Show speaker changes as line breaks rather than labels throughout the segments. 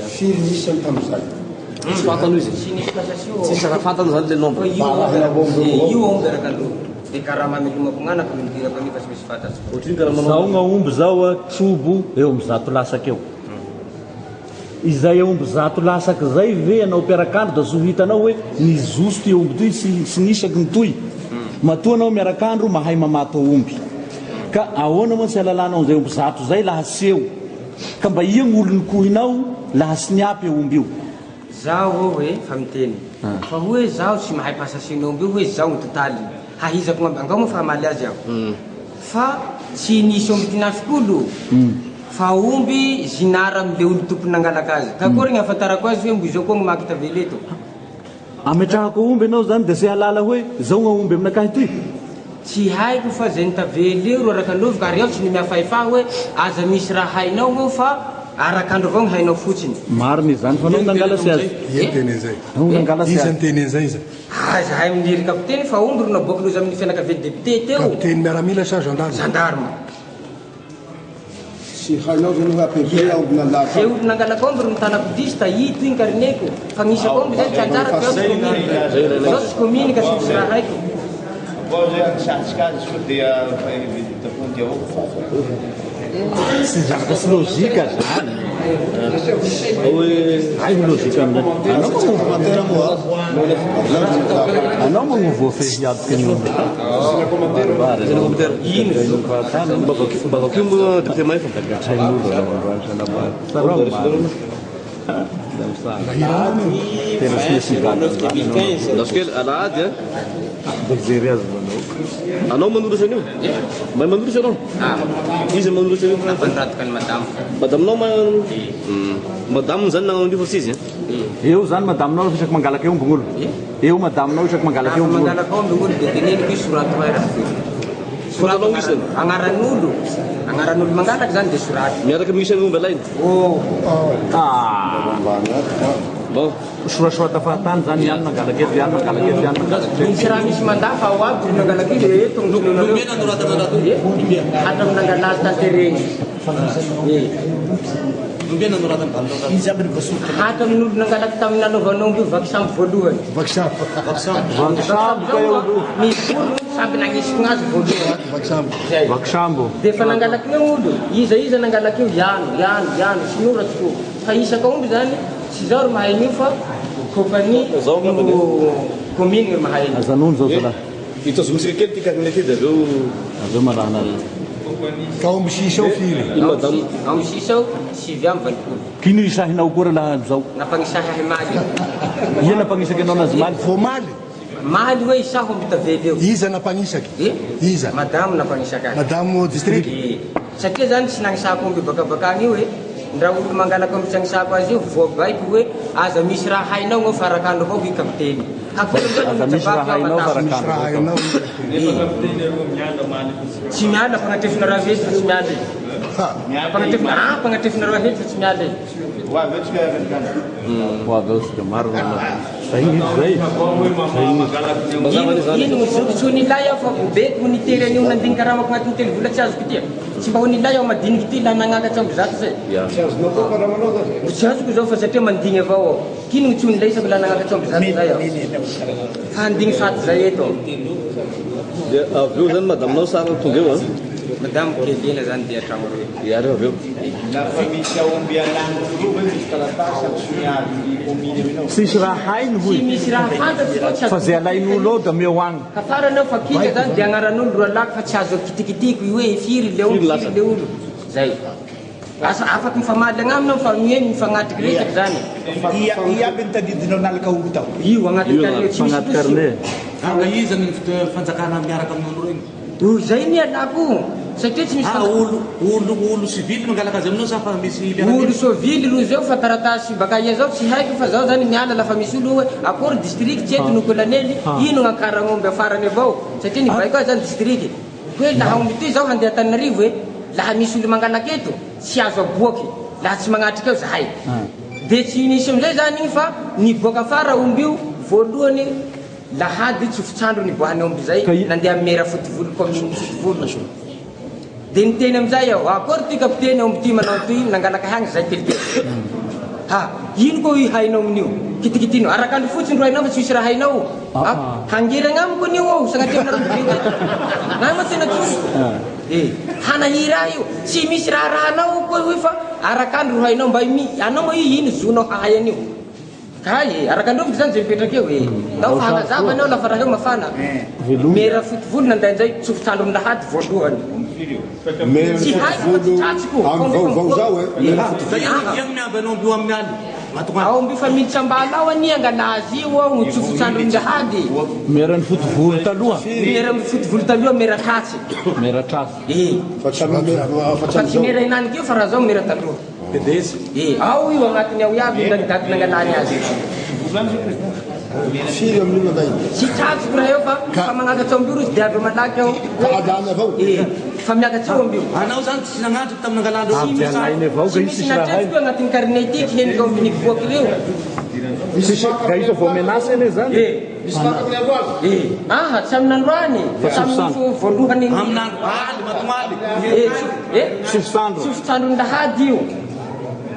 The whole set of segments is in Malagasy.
Firy ny isany tamin'izay?
Tsy fantany izy.
Tsy nisy passation.
Tsisy raha fantany zany le nombre.
Fa io
Barahina
omby
omby
io omby arak'andro. Dia karama amelomako gn'anako no nidirako an'io fa tsy misy fantatro.
Ohatrino karamanao?
Zao gn'aomby zao a trobo eo amin'ny zato lasaka eo. Izay aomby zato lasaka izay ve ianao mpiarak'andro da zo hitanao hoe nizoso ty aomby toy sy sy nisaky ny toy. Matoa anao miarak'andro mahay mamato aomby. Ka ahoana moa tsy ahalalanao an'izay omby zato izay laha tsy eo. Ka mba ia gn'olo nikohinao laha tsy niapy aomby io.
Zaho ô e fa miteny fa hoe zaho tsy mahay passation omby io hoe zaho ny totaliny hahizako gn'omby angao moa fa hamaly azy aho fa tsy nisy omby tinafikolo fa omby zinara amle olo tompony nangalaka azy ka akory gny ahafantarako azy hoe mbo izao koa gny maky tavela eto.
Ametrahako aomby ianao zany dia zay halala hoe zao gn'aomby aminakahy toy.
Tsy haiko fa zay nitavela eo ro araka-loviko ary aho tsy nomea fahefa hoe aza misy raha hainao hono fa arak'andro avao ny hainao fotsiny.
Marina izany fa anao nangalasy azy.
Iza niteny an'izay?
Anao nangalasy
Iza
azy.
niteny an'izay iza?
Aza hay milery kapiteny fa omby ro naboaky loza amin'ny fianakavian'ny député teo.
Kapiteny miaramila sa gendarme?
Gendarme.
Tsy hainao zany hoe APB aomby nalaka.
Ze olo nangalaka omby ro nitanako diso ta ito iny karineko fa gnisako omby zay tsy anjarako fa iaho tsy commune zao tsy commune ka tsy misy raha haiko.
Tsy zavatra tsy logique zany. Hay ny logique amin'izay. Anao magnova Anao magnova voafehy hiadoka ny olona.
Mba vakio moa député Mahefa.
Gatrain'olo anao androany Sarao marina. Tena tsy misy mivadika zany anao.
Andraso kely, alahady a.
Mba hijery azy manao.
Anao manoratra an'io? Mahay manoratra ianao? Iza manoratra an'io?
Nampanoratiko an'i madame.
Madaminao ma Madame zany nagnano an'io fa tsy izy a.
Eo zany madaminao refa isaky mangalaka eo omby gn'olo. Eo madaminao isaky mangalaka eo
Raha
omby gn'olo.
mangalaka omby gn'olo dia teneniko hoe sorato hay raha teo. Sorato
Fantanao isany?
agnaran'olo, agnaran'olo mangalaka zany dia sorato.
Miaraka amin'ny isan'ny omby alainy.
Oh.
Ah.
Bon.
Sorasorata fahatany zany ihany mangalaka eto ihany mangalaka eto ihany mangalaka eto.
Tsy raha misy mandà fa ao aby olo nangalaka io dia eto no tononareo. Hatramin'ny nangala azy tanterena. Hatramin'ny olo nangalaka tamin'ny nanaovana omby io vaky sambo voalohany.
Vaky sambo.
Vaky sambo ka eo aloha.
Mivory olo samby nagnisokona azy voalohany.
Vaky sambo.
Zay.
Vaky sambo.
Dia efa nangalaka io olo. Iza iza nangalaka io? Iano, iano, iano. Tsy noratro. Fa isaka omby zany Tsy zaho ry mahay an'io fa compagnie no commune ry mahay an'io.
Ajanony zao zalahy.
Itazomisika kely ty carnet ty de avy eo.
Avy eo marahana.
Ka omby sisa ao firy?
I madame.
Omby sisa ao 89.
K'ino isahinao koa ralahy amizao?
Nampagnisahy ahy maly.
Ia nampagnisaky anao nazy maly?
Vao maly?
Maly hoe isaho omby tavela eo.
Iza nampagnisaky?
Eh?
Iza?
Madamo nampagnisaky ahy.
Madamo district?
Eh. Satria zany tsy nagnisako omby bakabakagny io eh. Ndra olo mangalaka omby tsy agnisako azy io, voabaiko hoe aza misy raha hainao gnao fa arak'andro avao hoy kapiteny. Akory amizay
Aza
no
misy raha
nitsabako aho
hainao fa
matavy.
Misy
arak'andro
raha
avao
hainao
ka.
hoy kapiteny.
Eh. Tsy miala ampagnatrefinareo hely fa tsy miala e.
Ha.
Ampagnatrefinareo, ah, ampagnatrefinareo hely fa tsy miala e.
Ho avy eo tsika marina anao. Zay mihitsy zay. Zay mihitsy.
Mazava anie zany.
Ino zoky tsy ho nilay aho fa beko ho nitery an'io nandigny karamako agnatin'ny telo vola tsy azoko ity. Tsy mba ho nilay aho madiniky ity laha nagnakatra omby zato zay.
Tsy azonao koa karamanao zany?
Mbo tsy azoko zao fa satria mandigny avao aho. K'ino tsy ho nilaisako laha nagnakatra omby zato zay aho. Fa handigny faty zay eto aho.
Dia avy eo zany madaminao Sara no tonga eo an?
Madamo kelena zany dia hatramo roe.
Ia rehefa avy eo.
Tsisy raha hainy hoy.
Tsy misy raha fantatro fa tsy
Fa
azoko
zay alain'olo ao da omeo agny.
Ka farany aho fa kinga zany dia agnaran'olo roalahy fa tsy azo kitikitiko io hoe firy le olo firy le olo. Zay. Asa afaky mifamaly agnaminy aho fa ny hoe mifagnatriky resaky zany.
Ia ia aby ny tadidinao nalaka olo tao?
Io agnatin'ny carnet tsy misy
Agnaty
loso io.
carnet.
Fa iza ny fanjakana miaraka amin'olo regny?
O zay ny ialako o! Satria tsy misy
Ah olo olo olo sivily mangalaka azy aminao sa fa misy miaramila?
Olo sovily roa zao fa taratasy baka aia zao tsy haiko fa zao zany miala lafa misy olo hoe akory district tsy eto no kolonely ino gn'akaragnomby afarany avao satria ny baiko azy zany district hoe laha omby toy zao handeha Antananarivo e laha misy olo mangalaka eto tsy azo aboaky laha tsy magnatrika eo zahay de tsy nisy amizay zany igny fa niboaka afara omby io voalohany Lahady tsofotsandro niboahan'ny omby izay nandeha amin'ny mera Fotivolo commune Fotivolo. Dia niteny amin'izay aho, akory ty kapiteny omby ty manao an'toy, nangalaka ahy agny zay kelikely. Ha, ino koa io hainao amin'io? Kitikitinao. Arak'andro fotsiny ro hainao fa tsy misy raha hainao. Ha, hangiragna amiko an'io aho, sagnatria aminareo mividy eto. Na moa tena tsory. Eh, hanahira ahy io. Tsy misy raharahanao koa io fa arak'andro ro hainao. Mba mi, anao moa io ino zonao hahay an'io? Kay e, arak'androvitra zany zay mipetraka eo e. Ndao fa hagnazava anao lafa raha eo mafana. Mera foty volo nanday njay tsofotr'andro milahady voalohany.
Mera
Tsy
foty
haiko fa tsy
volo
tratriko.
amin'ny vaovao zao e. Mera foty
Fa
volo.
iagny iagny miamby anao omby io amin'ny aly. Matogn'aly.
Aomby efa miditra ambala ao anie angala azy io ao tsofotr'andro milahady.
Mera ny foty volo taloha.
Mera foty volo taloha mera tratsy.
Mera tratsy.
E.
Fa tsy amin'ny mera fa tsy
Fa tsy
amin'izao.
mera henaniky io fa raha zao mera taloha. E, ao io agnatiny ao iaby io ny daty nangalany azy.
Firy amin'io nanday?
Tsy tratriko raha eo fa fa magnakatra omby io rozy dia avy eo malaky aho.
Ka adany avao.
E, fa miakatra eo omby io.
Anao zany tsy nagnandro tamin'ny nangalandreo
Tsy
omby
misy
Alainy avao
tsy
ka
misy
tsisy raha
natrefiko io agnatin'ny carnet ty henoko omby niboaky reo.
Tsisy ka iza vao menace anie zany.
E. E, aha, tsy amin'ny androany.
Fa tsy
Tamin'ny
fisandro.
voalohany.
Amin'andro aly matogn'aly.
E, e,
Tsy fisandro.
Tsofotr'andro lahady io.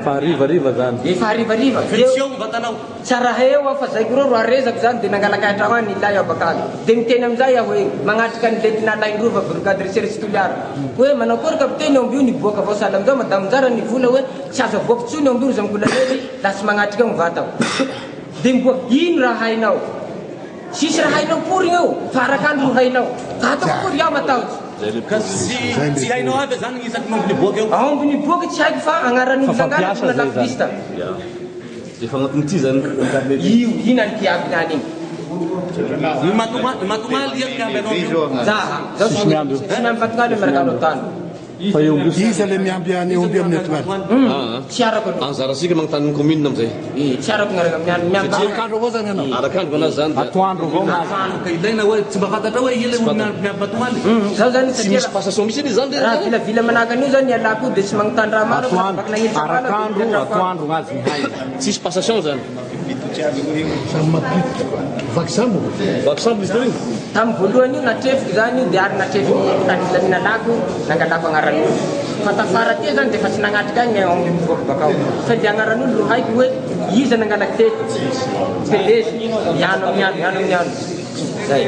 Fa harivariva zany.
Efa harivariva.
Fa tsy eo ny vatanao.
Tsy araha eo aho fa zaiko reo ro arezako zany de nangalaka ahy tragno any ilay aho bakany. De miteny amizay aho hoe magnatrika ny lieutenant Laindrova brigade recherche Toliara. Hoe manao akory kapiteny omby io niboaka vao sahala amizao madame Njara nivola hoe tsy azo avoaka tsony omby io ry zamkolonely la tsy magnatrika eo ny vatako. De miboaka ino raha hainao? Tsisy raha hainao porigny eo fa arak'andro ro hainao. Ka ataoko akory iaho matahotsy.
Ka tsy tsy hainao aby zany ny isaky ny omby niboaka eo.
Aomby niboaka tsy haiko fa agnaran'olo
Fa
nangalatra
fampiasa
na
zay
lafo
zany.
lista.
Efa agnatin'ity zany carnet ty.
Io ina ny tiaviny any igny.
Ny matogn'aly matogn'aly iagny miamby anao omby io.
Zaha, zaho
Tsisy miamby io.
tsy miamby matogn'aly miaraka andro tany.
Fa eo omby io
Iza le miamby any omby amin'ny atoandro?
Tsy arako aloha.
Anjarasika magnontany ny commune amizay.
Eh, tsy arako miaraka miamby miamby.
Arak'andro avao zany anao?
Arak'andro anazy zany dia
atoandro avao gnazy.
Ka ilaina hoe tsy mba fantatrao hoe ila olo miamby miamby matogn'aly.
Zaho zany
tsy
satria
misy passation mihitsy anie zany
raha vilavila manahaka an'io zany ialako io dia tsy magnontany raha maro fa
Atoandro,
baka nagniditra ambala dia
arak'andro,
mipetraka ao.
atoandro gnazy ny hay.
Tsisy passation zany.
Samy mampiditra. Vaky sambo.
Vaky sambo izy teo igny.
Tamin'ny voalohany io natrefiky zany io dia ary natrefiky mpitandro filamina lako nangalako agnaran'olo. Fa tafara aty zany dia efa tsy nagnatrika agny aomby mivoaka bakao. Fa le agnaran'olo ro haiko hoe iza nangalaky teto. Telezy, iano amin'ny ano, iano amin'ny ano. Zay.